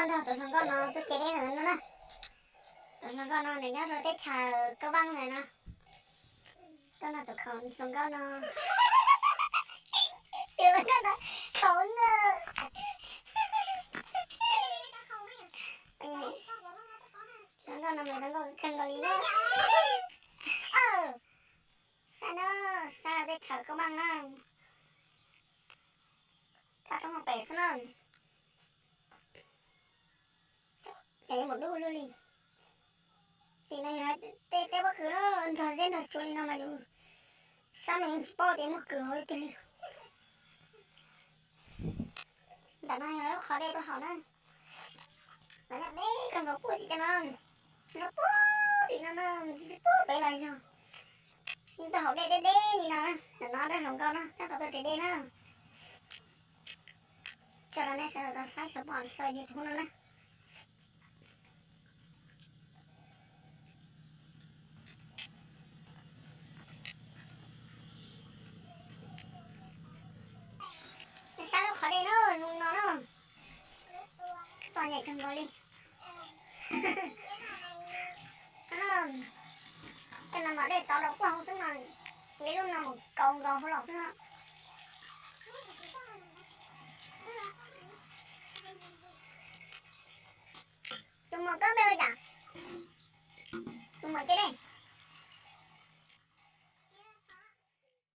Nrog tus hluas nkauj no tuaj ce deb ntawm no na. Tus hluas nkauj no nws nyob rau teb chaws Kab Vaj ntawm no. Tuaj nrog tus hluas nkauj no. Tus hluas nkauj no khaum na. Tus hluas nkauj no mas zoo nkauj kawg nkaus li na. Saib na, saib teb chaws Kab Vaj na. Thaj roob hauv pes xwb na. Ces yuav mus dub luaj li. Tim no yog tej teb pob kws na, nrog zeb nrog tsua li no mas yus xab mas yeej tsis paub tias muaj kws hauv li tiag li. Ntawm no yog lub qhov dej tuaj haus na. Mas nyob deb kawg nkaus puag tim no, nyob puag tim no na, tsis paub pem los yog. Yeej tuaj haus dej deb deb li no na, ntawm no dab hluas nkauj na tab tom tuaj ris dej na. Tso rau nej sawv daws tau saib saum pom saum YouTube no na. Nej saib lub qhov dej na, zoo no na. Txom nyem kawg nkaus li. Tej no mas dej tov rau puag hauv xwb no, ces lub no mus kaus nkaus hauv los xwb. Tus muam koj npe ua cas?